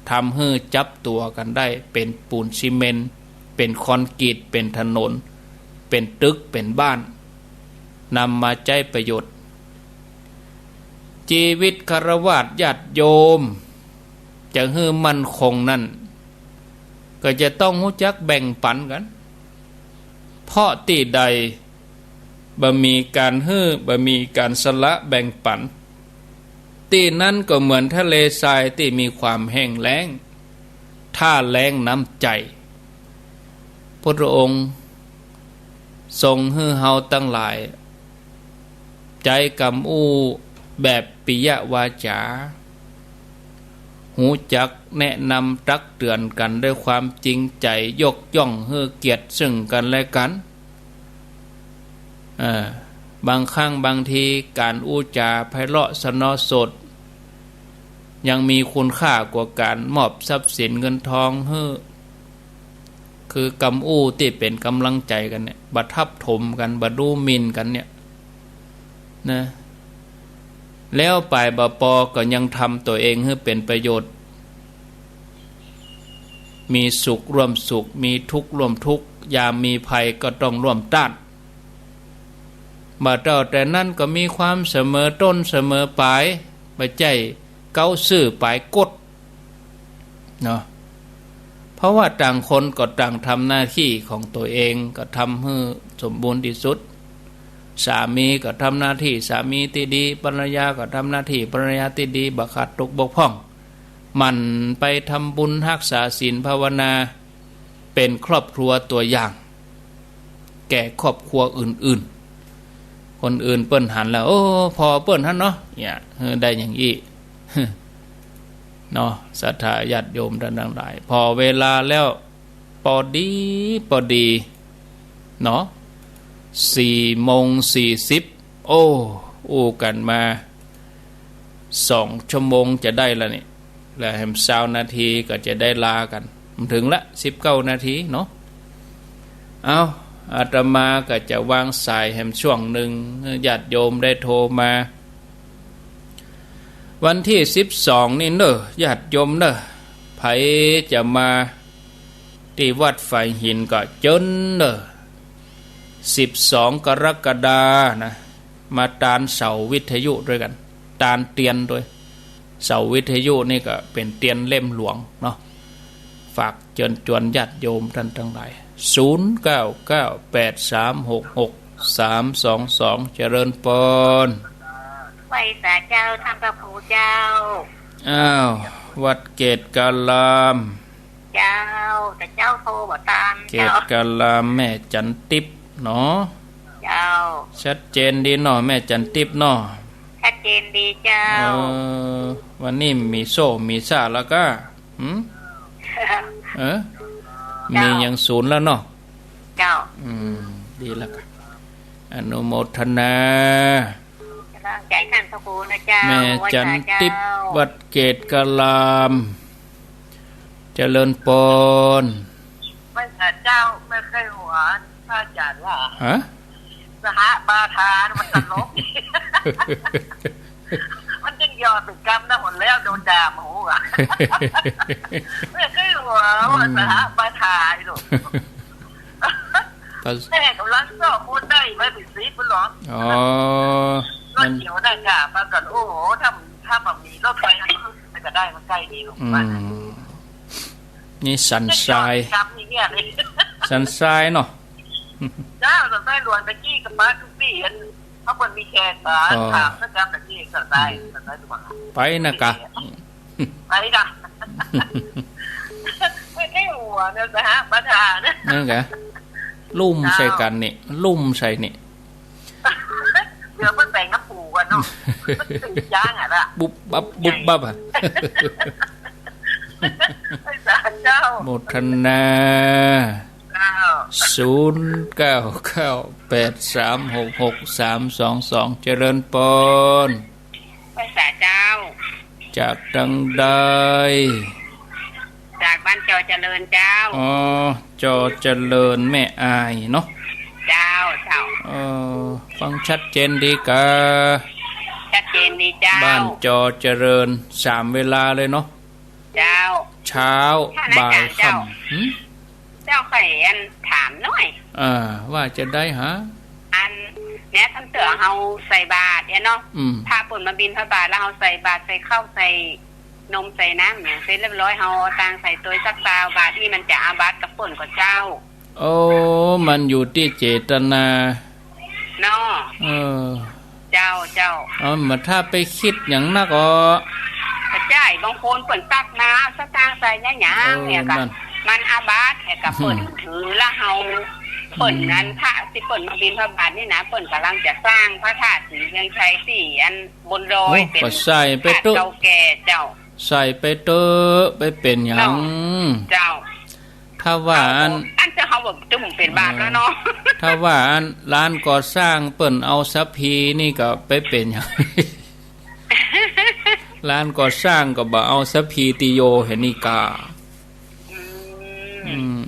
ทำหื้อจับตั๋วกั๋นได้ เป๋นปู๋นซีเมนต์ เป๋นคอนกรีต เป๋นถนน เป๋นตึก เป๋นบ้าน นำมาใจ๊ประโยชน์ จีวิตฆราวาสญาติโยม จะหื้อมั่นคงนั้น ก็จะต้องฮู้จักแบ่งปั๋นกั๋น เพราะตี้ใดบ่มีก๋านหื้อ บ่มีก๋านสละแบ่งปั๋น ตี้นั้นก็เหมือนทะเลทรายตี้มีความแห้งแล้ง ถ้าแล้งน้ำใจ๋ พุทธองค์ทรงหื้อเฮาตังหลาย ใจ๊กำอู้แบบปิยวาจา ฮู้จักแนะนำตักเตื๋อนกั๋นด้วยความจริงใจ๋ ยกย่องหื้อเกียรติซึ่งกั๋นและกั๋น เอ่อ บางครั้งบางทีก๋านอู้จ๋าไพเราะสนอสด ยังมีคุณค่ากว่าก๋านมอบทรัพย์สินเงินทองหื้อ คือกำอู้ตี้เป๋นก๋ำลังใจ๋กั๋นเนี่ย บ่ทับถมกั๋น บ่ดูหมิ่นกั๋นเนี่ยนะ แล้วไปบ่ปอก็ยังทำตั๋วเองหื้อเป๋นประโยชน์ มีสุขร่วมสุข มีทุกข์ร่วมทุกข์ ยามมีภัยก็ต้องร่วมต้าน บ่าเต้าแต่นั้นก็มีความเสมอต้นเสมอปลาย บ่ใจ้เก๊าซื่อปายก๊ด เนาะ เพราะว่าต่างคนก็ต่างทำหน้าตี้ของตั๋วเอง ก็ทำหื้อสมบูรณ์ตี้สุด สามีก็ทำหน้าตี้สามีตี้ดี ภรรยาก็ทำหน้าตี้ภรรยาตี้ดี บ่ขาดตกบกพร่อง หมั่นไปทำบุญฮักษาศีลภาวนา เป๋นครอบครัวตั๋วอย่าง แก่ครอบครัวอื่นๆ คนอื่นเปิ้นหันแล้ว โอ้ ผ่อเปิ้นหั้นเนาะ เนี่ย เออ ได้อย่างอี้ เนาะ ศรัทธาญาติโยมต้านตังหลาย ผ่อเวลาแล้ว ปอดีปอดี เนาะ สี่โมงสี่สิบ โอ้ อู้กั๋นมา สองชั่วโมงจะได้ละนี่ และแหมซาวนาทีก็จะได้ลากั๋น มันเถิงละ สิบเก้านาทีเนาะ เอ้า อาตมาก็จะวางสายแหมช่วงนึ่ง ญาติโยมได้โทรมา วันตี้สิบสองนี่เน่อ ญาติโยมเน่อ ใผจะมาตี้วัดฝายหินก็เจิญเน่อ สิบสองกรกฎานะ มาตานเสาวิทยุตวยกั๋น ตานเตียนตวย เสาวิทยุนี่ก็เป๋นเตียนเล่มหลวงเนาะ ฝากเจิญจวนญาติโยมต้านตังหลาย ศูนย์เก้าเก้าแปดสามหกหกสามสองสอง เจริญปอน ไหว้สาเจ้าต้านพระครูเจ้า อ้าว วัดเกตการาม เจ้า แต่เจ้าโทรบ่ตาน เกตการาม แม่จันติบเนาะ เจ้า ชัดเจนดีเนาะ แม่จันติบเนาะ ชัดเจนดีเจ้า เออ วันนี้มีโซ่มีซ่าแล้วก็ หืม เออ เจ้า มียังศูนย์แล้วเนาะ เจ้า อืม ดีแล้วก็ อนุโมทนา กำลังใจ๋ต้านพระครูนะเจ้า แม่จันติบ ไหว้สาเจ้า วัดเกตการาม เจริญปอน ไหว้สาเจ้า แม่ใค่หัว พระอาจ๋ารย์ว่า ฮะ สหบาทา มันตลก มันจึงยอดเป็นกรรมนะ หมดแล้วโดนด่าหมู่อะ แม่ใค่หัว อืม ว่าสหบาทา ไอ้หนู ภาษ- แม่ก๋ำลังสอบคนได้ไม่ถึงสิบหรอ อ๋อ รถเขียวได้ค่ะ มาก่อน โอ้โห ถ้า ถ้าแบบมีรถไฟก็ได้ มันใกล้ดีหรอก อืม บ้าน นี่สันทราย จำนี่เนี่ยเลย สันทรายเนาะ เจ้า สันทรายหลวงตะกี้กับบ้านทุกปี อัน เขาเปิดมีแขกมา อ๋อ ถามนะจ๊ะ ตะกี้สันทราย อืม สันทรายหลวง ไปนะกะ ไปนะ ไม่ใช่หัวเนี่ยนะฮะ ประธาน นั่นกะ ลุ่มใส่กั๋นนี่ ลุ่มใส่นี่ เดี๋ยวมันแบ่งน้ำปูกันเนาะ ย่างอะนะ บุบบับ บุบบับอะ ไอ้สาเจ้า โมทนา เจ้า ศูนย์เก้าเก้าแปดสามหกหกสามสองสอง เจริญปอน ไหว้สาเจ้า จากตังใด จากบ้านจอเจริญเจ้า อ๋อ จอเจริญแม่อายเนาะ เจ้า เจ้า เออ ฟังชัดเจนดีกา ชัดเจนดีเจ้า บ้านจอเจริญ สามเวลาเลยเนาะ เจ้า เช้า ท่านอาจ๋ารย์ บ่าย เจ้า ค่ำ หืม เจ้า ข้อยอันถามหน่อย อ่า ว่าจะใดฮะ อันเนี้ย ตั้งแต่เฮาใส่บาตรเนี่ยเนาะ อืม พระเปิ้นมาบิณฑบาตแล้วเฮาใส่บาตร ใส่ข้าว ใส่นม ใส่น้ำเนี่ย เสร็จเรียบร้อย เฮาเอาตังค์ใส่ตวยสักซาวบาท นี่มันจะอาบัติกับเปิ้นก่อเจ้า โอ้ มันอยู่ตี้เจตนา เนาะ เออ เจ้า เจ้า เอามาถ้าไปกึ๊ดหยังนักอ๋อ ก็ใจ้ บางคนเปิ้นตักมา เอาสตางค์ใส่หยังๆ เออ เนี่ยก็ นั่น มันอาบัติ แต่ก็เปิ้น อืม ถือละเฮา เปิ้น อืม นั้นพระตี้เปิ้นมาบิณฑบาตนี่นะ เปิ้นก่ำลังจะสร้างพระธาตุศรีเวียงชัยตี้อันบนดอย โอ้ เป๋น ก็ใส่ไปเต๊อะ พระเก่าแก่เจ้า ใส่ไปเต๊อะ ไปเป๋นหยัง เจ้า เจ้า ถ้าว่าอัน อันเจ้าเฮาบ่จุ่มเป๋นบาปแล้วเนาะ เออ ถ้าว่าอันร้านก่อสร้างเปิ้นเอาสัพพีนี่ก็ไปเป๋นหยัง ร้านก่อสร้างก็บ่เอาสัพพีติโยเหนี่กา อืม อืม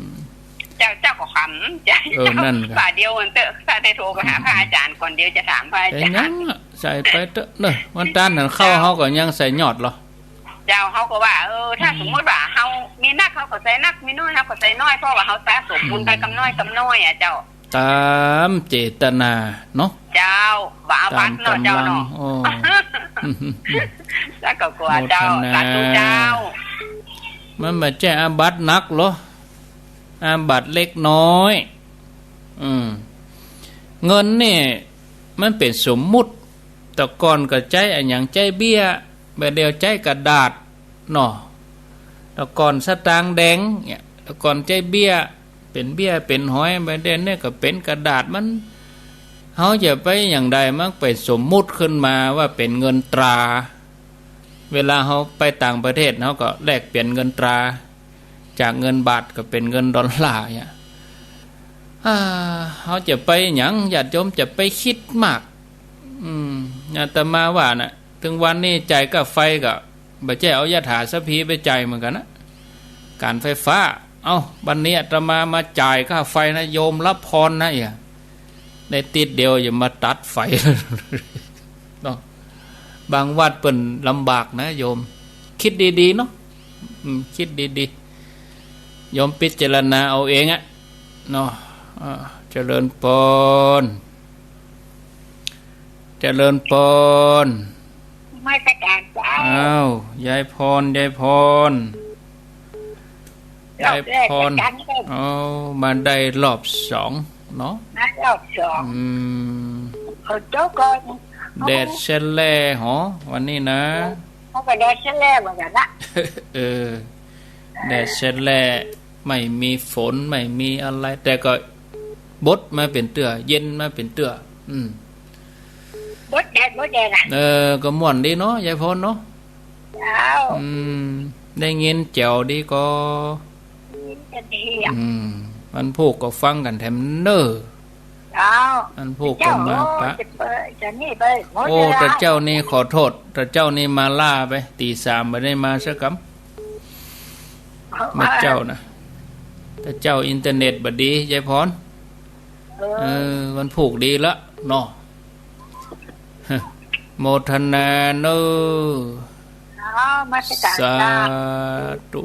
เจ้า เจ้าก็ขำ เจ้า เออ นั่นก็ บ่าเดียวอันเต๊อะ ถ้าได้โทรไปหาพระอาจ๋ารย์ก่อน เดี๋ยวจะถามพระอาจ๋ารย์ เป๋นหยังอะ ใส่ไปเต๊อะเนาะ วันตานหันข้าวเฮาก็ยังใส่ยอดเหรอ เจ้า เฮาก็ว่า เออ ถ้า อืม สมมุติว่าเฮามีนัก เฮาก็ใส่นัก มีน้อย เฮาก็ใส่น้อย เพราะว่าเฮาสะสมบุญไป อืม กำน้อยกำน้อยอะเจ้า ต๋ามเจตนาเนาะ เจ้า เจ้า บ่อาบัติเนาะเจ้าเนาะ ต๋ามก๋ำลัง โอ้ แล้วก็กั๋วเจ้า โมทนา สาธุเจ้า มันบ่ใจ้อาบัติหนักหรอก อาบัติเล็กน้อย อืม เงินนี่มันเป๋นสมมุติ แต่ก่อนก็ใจ๊อะหยัง ใจ๊เบี้ย บ่าเดี่ยวใจ๊กระดาษเนาะ แต่ก่อนสตางค์แดงเนี่ย แต่ก่อนใจ๊เบี้ย เป๋นเบี้ยเป๋นหอย บ่าเดี่ยวนี้ก็เป๋นกระดาษ มัน เฮาจะไปอย่างใด มันไปสมมุติขึ้นมาว่าเป๋นเงินตรา เวลาเฮาไปต่างประเทศ เฮาก็แลกเปลี่ยนเงินตรา จากเงินบาทก็เป๋นเงินดอลลาร์เนี่ย อ่า เฮาจะไปหยัง ญาติโยมจะไปกึ๊ดมาก อืม อาตมาว่าน่ะ เถิงวันนี้จ่ายค่าไฟก็บ่ใจ้เอายถาสัพพีไปจ่ายเหมือนกั๋นนะ ก๋านไฟฟ้า เอ้า บัดนี้อาตมามาจ่ายค่าไฟนะ โยมรับพรนะ เอี่ย ได้ติ๊ดเดียวอย่ามาตัดไฟ เนาะ บางวัดเปิ้นลำบากนะโยม กึ๊ดดีๆ เนาะ อืม กึ๊ดดีๆ โยมพิจารณาเอาเองอะเนาะ อ่า เจริญพร เจริญพร นมัสก๋านเจ้า อ้าว ยายพร ยายพร รอบแรก ยายพร อาจ๋ารย์ก็ เอา มาได้รอบสองเนาะ มารอบสอง อืม เขาเจ้าก็ แดดแซ่แล่หอ วันนี้นะ เขาก็แดดแซ่แล่เหมือนกั๋นนะ เออ แดดแซ่แล่ ไม่มีฝน ไม่มีอะไร แต่ก็บดมาเป๋นเตื้อ เย็นมาเป๋นเตื้อ อืม บดแดด บดแดดอะ เออ ก็ม่วนดีเนาะ ยายพรเนาะ เจ้า อืม ได้ยินแจ๋วดีก่อ ได้ยินแจ๋วดีอะ อืม วันพูกก็ฟังกั๋นแถมเน่อ เจ้า วันพูกก็มาปะ เจ้า โอ้ จะนี่ไป โอ้ เวลา แต่เจ้านี่ขอโทษ แต่เจ้านี่มาล้าไป ตีสามบ่ได้มาสักกำ เมื่อเจ้านะ แต่เจ้าอินเทอร์เน็ตบ่ดี ยายพร เออ เออ วันพูกดีละเนาะ โมทนาเน่อ อ๋อ นมัสก๋าน สา เจ้า ธุ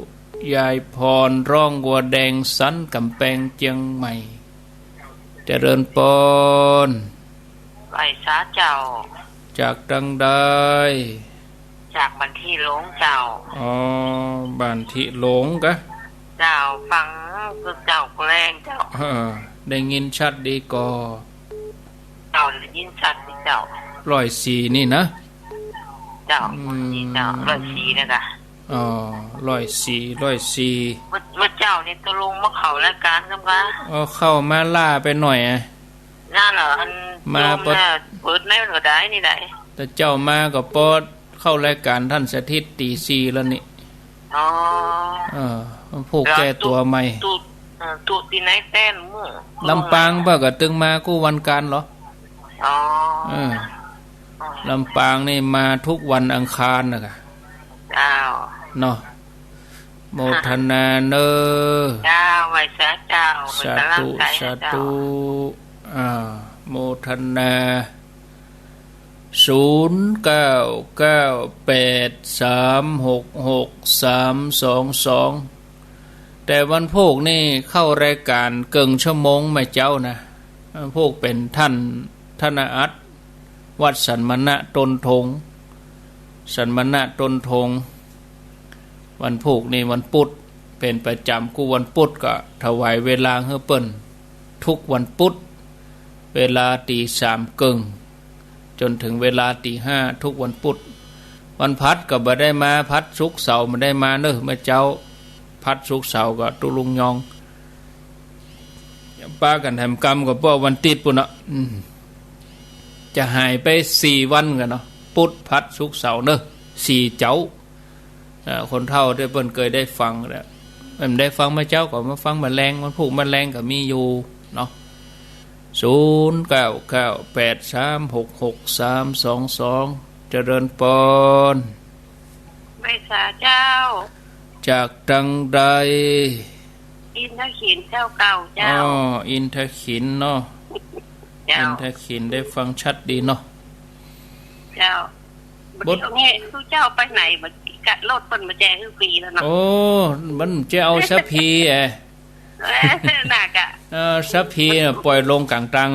ยายพร ร้องวัวแดงสันก๋ำแปงเจียงใหม่ เจริญพร ไหว้สาเจ้า จากตางใด จากบ้านตี้หลงเจ้า อ๋อ บ้านตี้หลงกะ เจ้า ฟังเจ้าแกล้งเจ้า เออ ได้ยินชัดดีก่อ เจ้า ได้ยินชัดดีเจ้า ร้อยสี่นี่นะ เจ้า อืม นี่เจ้า ร้อยสี่นะกะ อ๋อ ร้อยสี่ ร้อยสี่ เมื่อ เมื่อเจ้านี่ตกลงมาเข้ารายก๋านกำกา เออ เข้ามาล้าไปหน่อยอะ นั่นแหละ อัน มา โยม ปะ น่ะ เปิดในมันก็ได้นี่ได้ แต่เจ้ามาก็ปอเข้ารายก๋านต้านสถิตตีสี่แล้วนี่ อ๋อ เออ มันพูกแก้ตั๋วใหม่ แล้วตุ๊ ตุ๊ เอ่อ ตุ๊ตี้ไหนแต๊เมื่อ ลำปางบ่าก็ตึงมากู้วันก๋านเหรอ อ๋อ เออ อ๋อ ลำปางนี่มากู้วันอังคารนะกะ เจ้า เนาะ โมทนาเน่อ เจ้า ไหว้สาเจ้า สาธุ ไหว้สาเจ้า สาธุ อ่า โมทนา ศูนย์เก้าเก้าแปดสามหกหกสามสองสอง แต่วันพูกนี่เข้ารายก๋านเกิ่งชั่วโมงแม่เจ้านะ วันพูกเป๋นต้านธนอัต วัดสันมณะต้นธง สันมณะต้นธง วันพูกนี่วันปุ๊ด เป๋นประจ๋ำกู้วันปุ๊ด ก็ถวายเวลาหื้อเปิ้นกู้วันปุ๊ด เวลาตีสามเกิ่ง จ๋นเถิงเวลาตีห้ากู้วันปุ๊ด วันพัดก็บ่ได้มา พัด ศุกร์ เสาร์บ่ได้มาเน่อ เมื่อเจ๊า พัด ศุกร์ เสาร์ก็ตุ๊ลุงยอง ปะกั๋นแถมกำก็ป้อวันติ๊ดปู้นเนาะ อืม จะหายไปสี่วันกั๋นเนาะ ปุ๊ด พัด ศุกร์ เสาร์เน่อ สี่เจ๊า เอ่อ คนเฒ่าตี้เปิ้นเกยได้ฟังแล้ว เปิ้นได้ฟังเมื่อเจ๊าก็มาฟังเมื่อแลง วันพูกเมื่อแลงก็มีอยู่เนาะ ศูนย์เก้าเก้าแปดสามหกหกสามสองสอง เจริญปอน ไหว้สาเจ้า จากตางใด อินทขิลเจ้าเก่าเจ้า อ๋อ อินทขิลเนาะ เจ้า อินทขิลได้ฟังชัดดีเนาะ เจ้า บด เดี๋ยวนี้ทุกเจ้าไปไหน บ่กะรถเปิ้นบ่แจหื้อฟรีแล้วเนาะ โอ้ มันจะเอาสัพพีแอะ เออ น่ากะ เออ สัพพีน่ะปล่อยลงก๋างตาง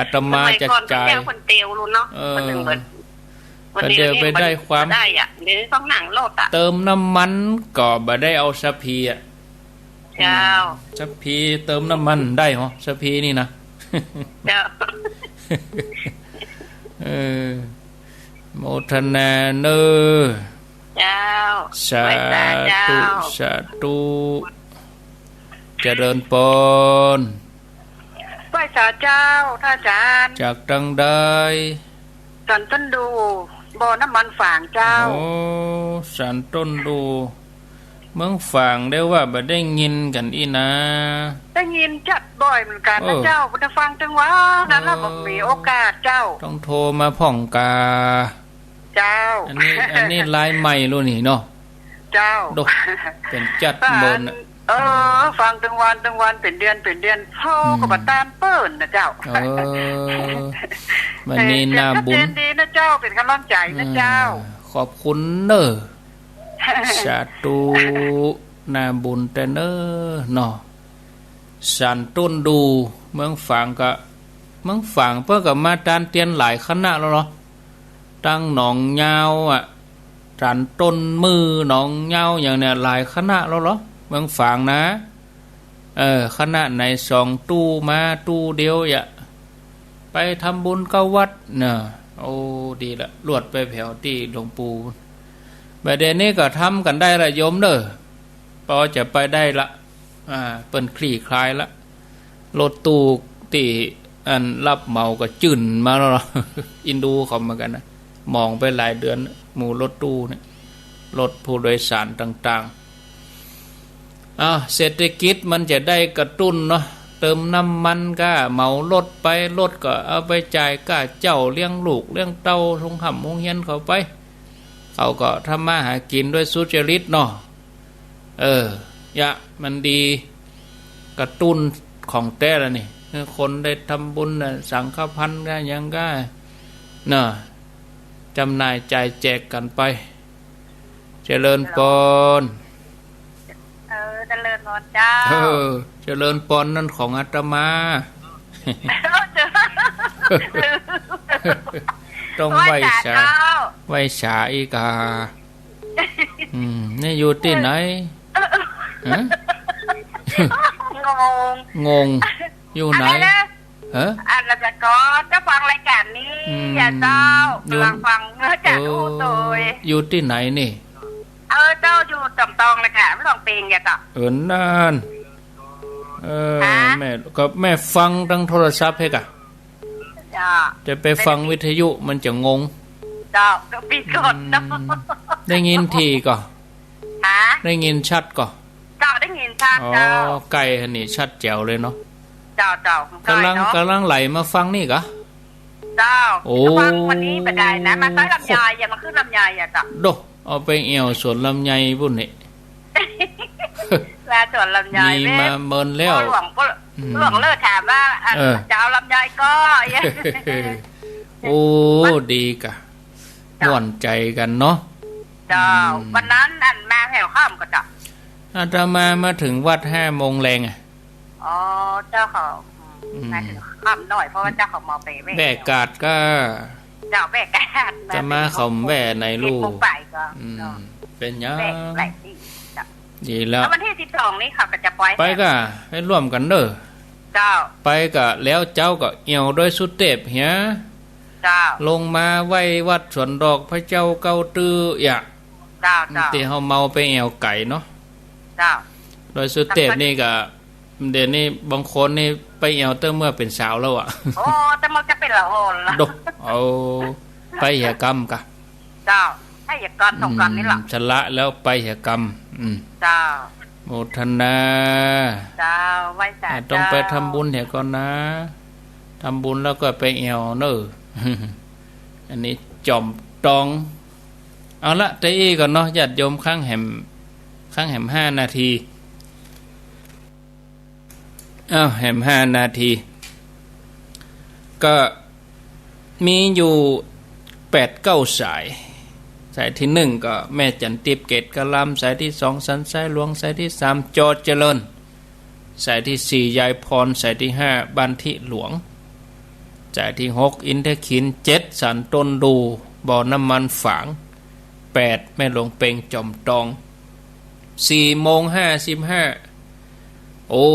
อาตมาจะจ่าย สมัยก่อนเปิ้นเตียว เปิ้นเตียวลูกเนาะ เออ เปิ้นนึ่งเปิ้น เปิ้นเตียว เดี๋ยวนี้ ไปได้ความ บ่ได้อะ เดี๋ยวนี้ต้องนั่งรถอะ เติมน้ำมันก็บ่ได้เอาสักทีอะ เจ้า สัพพีเติมน้ำมันได้เหรอ สัพพีนี่นะ เจ้า เออ โมทนาเนอ เจ้า สาธุ ไหว้สาเจ้า สาธุ เจริญปอน ไหว้สาเจ้า ท่านอาจารย์ จากตังใด สันต้นดู บ่อน้ำมันฝางเจ้า โอ้ สันต้นดู เมืองฝางได้ว่าบ่ได้ยินกั๋นอี้นา ได้ยินจัดบ่อยเหมือนกั๋นนะ เออ เจ้า บ่ได้ฟังตึงวันนะ เออ แล้วบ่มีโอกาสเจ้า ต้องโทรมาพ่องกา เจ้า อันนี้ อันนี้ลายใหม่ลูกนี่เนาะ เจ้า โด เป๋นจัด ฟัง บ่นอะ เออ ฟังตึงวันตึงวัน เป๋นเดือนเป๋นเดือน โทร อืม ก็บ่ตานเปิ้นนะเจ้า เออ วันนี้ เออ หน้าบุญ เจ๋งดีนะเจ้า เป๋นก๋ำลังใจ๋นะเจ้า เออ ขอบคุณเนอ สาธุ หน้าบุญแต๊เนอเนาะ สันต้นดู เมืองฝางก็ เมืองฝางเปิ้นก็มาตานเตียนหลายขณะแล้วเนาะ ตังหนองยาวอะ สันต้นมือ หนองยาวอย่างเนี่ย หลายขณะแล้วเหรอ เมืองฝางนะ เออ ขณะไหนสองตู้มาตู้เดียวอะ ไปทำบุญเข้าวัดเนาะ โอ้ ดีละ ลวดไปแผวตี้หลวงปู่ บ่าเดี่ยวนี้ก็ทำกั๋นได้ละโยมเน่อ ปอจะไปได้ละ อ่า เปิ้นคลี่คลายละ รถตู้ตี้อันฮับเหมาก็จื้นมาแล้วเนาะ อินดูเขาเหมือนกั๋นนะ มองไปหลายเดือน หมู่รถตู้เนี่ย รถผู้โดยสารต่างๆ อ้าว เศรษฐกิจมันจะได้กระตุ้นเนาะ เติมน้ำมันก็เหมารถไป รถก็เอาไปจ่ายค่าเจ้า เลี้ยงลูกเลี้ยงเต้า โฮงฮ่ำโฮงเฮียนเขาไป เขาก็ทำมาหากิ๋นโดยสุจริตเนาะ เออ ยะ มันดี กระตุ้นของแต๊ละนี่ คือคนได้ทำบุญน่ะ สังฆพันธ์ก็ยังก็ เนาะ จำหน่ายจ่ายแจกกั๋นไป เจริญปอน เออ เจริญปอนเจ้า เออ เจริญปอนนั่นของอาตมา ต้องไหว้สา ไหว้สาเจ้า ไหว้สาอีกา อืม นี่อยู่ตี้ไหน ฮะ งง งง อยู่ไหน อะไรนะ ฮะ อันละจะก็จะฟังรายการนี้ อืม อย่าเจ้า อยู่ กำลังฟัง เออ จะรู้โดย อยู่ตี้ไหนนี่ เออ เจ้าอยู่จอมตองเลยค่ะ ไม่ต้องเปงอย่าเจ้า เออ นั่น เออ ฮะ แม่ ก็แม่ฟังตางโทรศัพท์เฮกะ เจ้า จะไปฟังวิทยุมันจะงง เจ้า ก็ปิดก่อนเจ้า อืม ได้ยินถี่ก่อ ฮะ ได้ยินชัดก่อ เจ้า ได้ยินชัด อ๋อ เจ้า ใก้หั้นนี่ชัดแจ๋วเลยเนาะ เจ้า เจ้า กำลัง ใก้เนาะ กำลังไหลมาฟังนี่กะ เจ้า โอ้ ฟังวันนี้บ่ได้นะ มาใต้ลำไย อย่ามาขึ้นลำไยอ่ะเจ้า โด เอาไปแอ่วสวนลำไยปุ้นนี่ ลาสวนลำไย มีมาเมินแล้ว พ่อหลวง พ่อ อืม หลวงเลิศถามว่า อ่ะ เออ จะเอาลำไยก็ โอ้ ดีกะ เจ้า ม่วนใจ๋กั๋นเนาะ เจ้า อืม วันนั้นอันมาแผวค่ำก็เจ้า อาตมามาเถิงวัดห้าโมงแลงอะ อ๋อ เจ้าเขา อืม อืม มาเถิงค่ำหน้อย เพราะว่าเจ้าเขามาไปแว่ แว่กาดก็ เจ้าแว่กาด อาตมาเขาแว่ไหนลูก สิบโมงไปก็ อืม เนาะ เป๋นหยัง แว่หลายตี้ เจ้า ดีแล้ว แล้ววันตี้สิบสองนี้เขาก็จะไป ไปกะ ไปร่วมกั๋นเน่อ เจ้า ไปกะ แล้วเจ้าก็แอ่วโดยสุเตพเหีย เจ้า ลงมาไหว้วัดสวนดอกพระเจ้าเก้าตื้ออะ เจ้า เจ้า ตี้เฮาเมาไปแอ่วไก่เนาะ เจ้า โดยสุเตพนี่กะ เดี๋ยวนี้บางคนนี่ไปแอ่วตั้งเมื่อเป๋นสาวแล้วอะ โอ้ แต่มันจะเป๋นละอ่อนละ โด เอา ไปเหียกำกะ เจ้า ไปเหียกำสงกรานต์นี่ละ อืม ชำระแล้วไปเหียกำ อืม เจ้า โมทนา เจ้า ไหว้สา อ่ะ ต้องไป เจ้า ทำบุญเหียก่อนนะ ทำบุญแล้วก็ไปแอ่วเน่อ อันนี้จอมตอง เอาละ เต้อี้ก่อนเนาะ ญาติโยม ค้างแหม ค้างแหมห้านาที อ้าว แหมห้านาที ก็มีอยู่แปดเก้าสาย สายตี้หนึ่งก็แม่จันทิพย์ เกตกะลาม สายตี้สอง สันทรายหลวง สายตี้สาม จอเจริญ สายตี้สี่ ยายพร สายตี้ห้า บ้านทิหลวง สายตี้หก อินทขิล เจ็ด สันต้นดู่ บ่อน้ำมันฝาง แปด แม่หลวงเปง จอมตอง สี่ โมง ห้าสิบห้า โอ้